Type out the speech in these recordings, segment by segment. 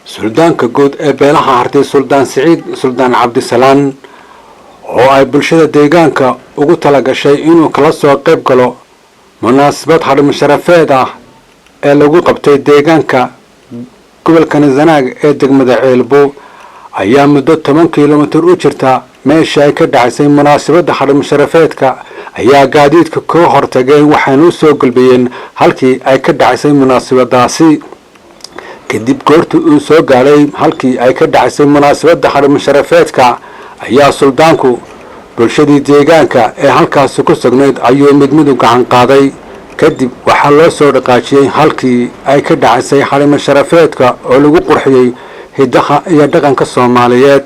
Suldaanka guud ee beelaha Harti, Suldaan Siciid Suldaan Cabdisalaan, oo ay bulshada deegaanka ugu talagashay inuu kala soo qayb galo munaasabad hadhimo sharafeed ah ee lagu qabtay deegaanka gobolka Sanaag ee degmada Ceelbu, ayaa muddo 10 kilomitir u jirta meesha ay ka dhacaysay munaasabadda hadhimo sharafeedka ayaa gaadiidka kaga hortageen, waxaana u soo gulbiyeen halkii ay ka dhacaysay munaasabadaasi. Kadib goortii uu soo gaadhay halkii ay ka dhacaysay munaasabadda hadhimo sharafeedka, ayaa suldaanku bulshadii deegaanka ee halkaasi ku sugnayd ayuu mid mid u gacan qaaday. Kadib waxaa loo soo dhaqaajiyey halkii ay ka dhacaysay hadhimo sharafeedka oo lagu qurxiyey hidaha iyo dhaqanka Soomaaliyeed.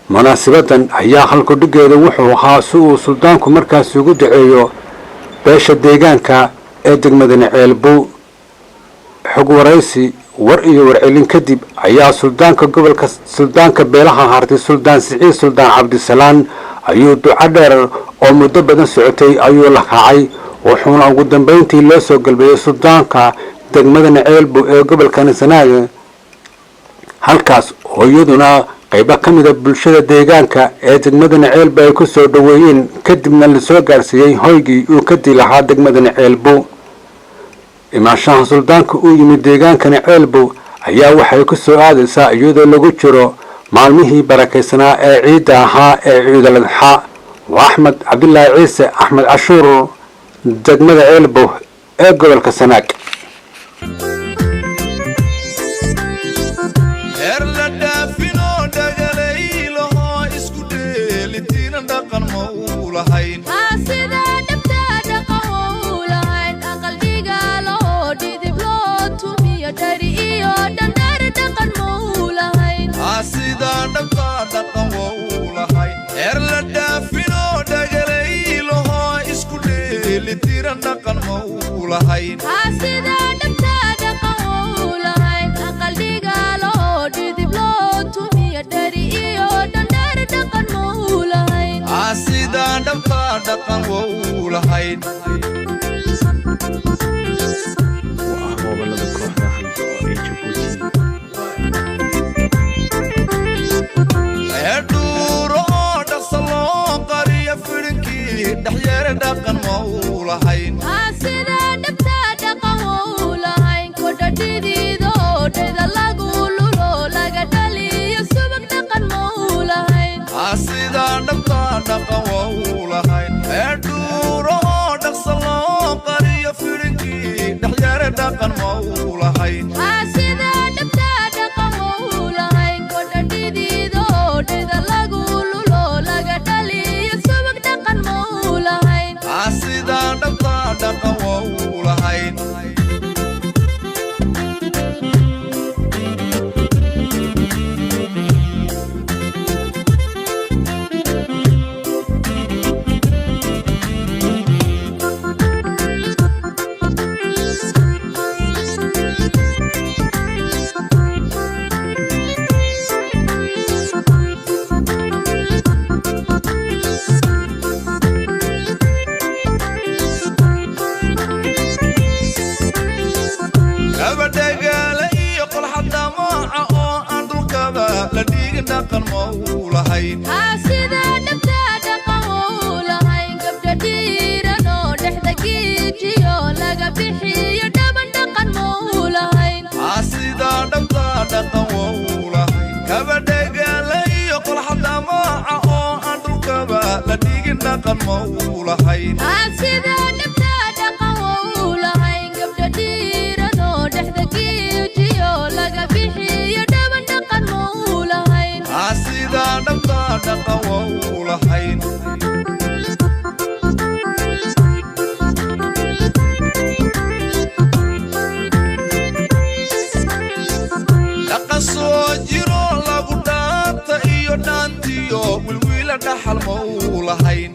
Munaasabadan ayaa halkudhigeeda wuxuu ahaa si uu suldaanku markaasi ugu duceeyo beesha deegaanka ee degmadani Ceelbu. Xog waraysi, war iyo warcelin kadib, ayaa suldaanka gobolka, suldaanka beelaha Harti, Suldaan Siciid Suldaan Cabdisalaan, ayuu duco dheer oo muddo badan socotay ayuu la raacay, wuxuuna ugu dambeyntii loo soo galbeeyey suldaanka degmadani Ceelbu ee gobolka Sanaag, halkaas oo iyaduna qaybo ka mida bulshada deegaanka ee degmadani Ceelbu ay ku soo dhoweeyeen. Kadibna lasoo gaarsiiyey hoygii uu ka dilahaa degmadani Ceelbu. Imaanshaha suldaanka uu yimid deegaankani Ceelbu ayaa waxay ku soo aadaysaa iyadoo lagu jiro maalmihii barakaysanaa ee ciidda ahaa ee Ciiduladxa. Waa Axmed Cabdilaahi Ciise, Axmed Cashuur, degmada Ceelbu ee gobolka Sanaag. Heer la dhaafinoo dhagalaylaho isku dheelitiina dhaqan ma uu lahayn. Sida dhabta dhaqan wou lahayn, aqaldiga lahoo dhidib loo tumiyo, dhari iyo dhandhar dhaqan mau lahayn. Sidaa dhabta dhaqan wa uu lahayn, heer la dhaafinoo dhagalaylaho isku dheelitiran dhaqan ma uu lahayn. Sida dhabta dhaqan wou lahayn, aqaldiga lahoo dhidib loo tumiyo, dhari iyo dhandhar dhaqan mau lahayn. Sidaa dhabta dhaqan wa uu lahayn. Oo ah gobolada kooxda Haldoor ee Jabuuti. Ee dhuuro oo dhaqsa loo qariyo fidhinkii dhexyeere dhaqan ma uu lahayn. Sida dhabta dhaqan wou lahayn, kodhadhidiidoo dheda lagu lulo, laga dhaliyo subag dhaqan mau lahayn. Sidaa dhabta dhaqan wa uu lahayn, ee dhuuro oo dhaqsa loo qariyo fidhinkii dhexyeere dhaqan ma uu lahayn. Sida dhabta dhaqan wou lahayn, kodhadhidiidoo dheda lagu lulo, laga dhaliyo subag dhaqan mau lahayn. Sidaa dhabta dhaqan wa uu lahayn. Gabadhagaale iyo qolxadamooca oo aan dhulkaba la dhigin dhaqan ma uu lahayn. Sida dhabta dhaqan wou lahayn, gabdha dhiiran oo dhexda giijiyo, laga bixiyo dhaban dhaqan mau lahayn. Sidaa dhabta dhaqan wa uu lahayn, gabadhagaale iyo qolxadamooca oo aan dhulkaba la dhigin dhaqan ma uu lahayn. Sida dhabta dhaqan wou lahayn, gabdha dhiiran oo dhexda giijiyo, laga bixiyo dhaban dhaqan mau lahayn. Sidaa dhabta dhaqan wa uu lahayn. Dhaqan soo jiro lagu dhaanta iyo dhaantiyo wilwiila dhaxal ma uu lahayn.